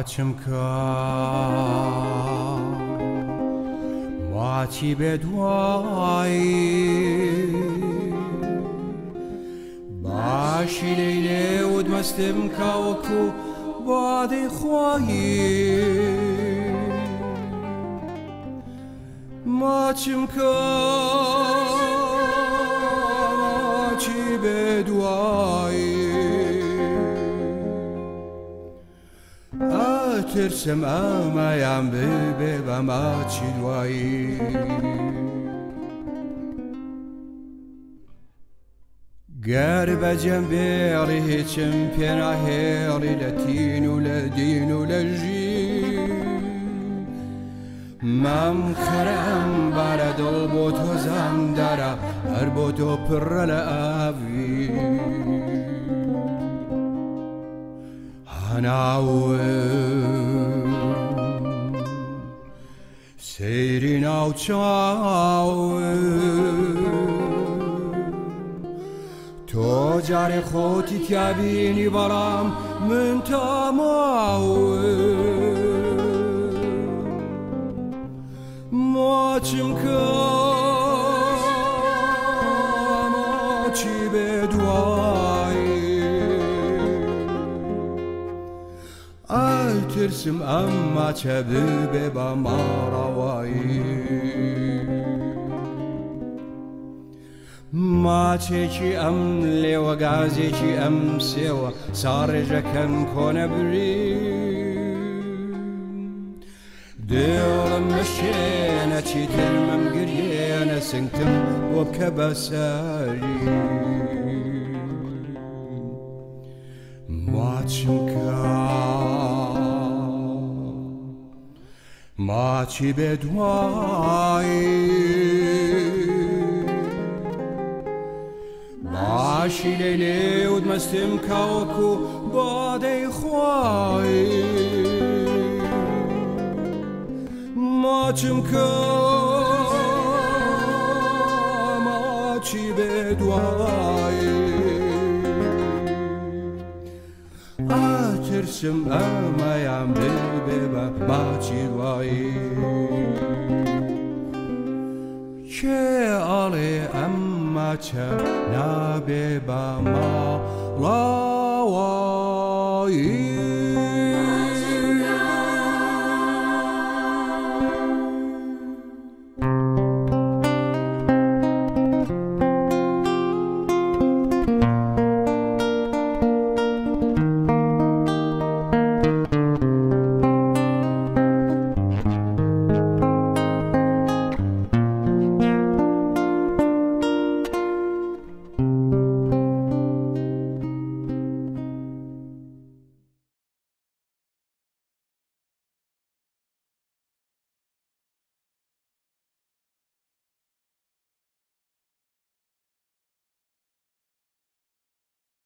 ماچم کە، ماچی بێ دوایی، باشی لەیلێ وت مەستم کاوەکو بادەی خوایی. ماچم کە، ماچی بێ دوایی، ئەترسم ئەمەیان ببێ بە ماچی دوایی. گەر بەجەم بێڵی هیچم پێناهێڵی، لە تین و لە دین و لە ژین مام خەرم بارە، دڵ بۆ تۆ زامدارە، هەر بۆ تۆ پڕە لە ئاوی هەناوم. سەیری ناوچاوم، تۆ جارێ خۆتی تیابینی، بەڵام من تاماوم. ماچم کە، ماچی بێ دوایی، ئەترسم ئەم ماچە ببێ بە ماڕاوایی. ماچێکی ئەم لێوە، گازێکی ئەم سێوە، ساڕێژەکەن کۆنە بری. دڵم مەشێنە، چیترمم گریێنە، سنگتم بۆ بکە بەسەری. ماچم کە، ماچی بێ دوایی، باشی لەیلێ وت مەستم کاوەکو بادەی خوایی. ماچم کە، ماچی بێ دوایی، ئەترسم ئەمەیان ببێ بە ماچی دوایی. کێ ئاڵێ ئەم ماچە نابێ بە ماڵاوایی؟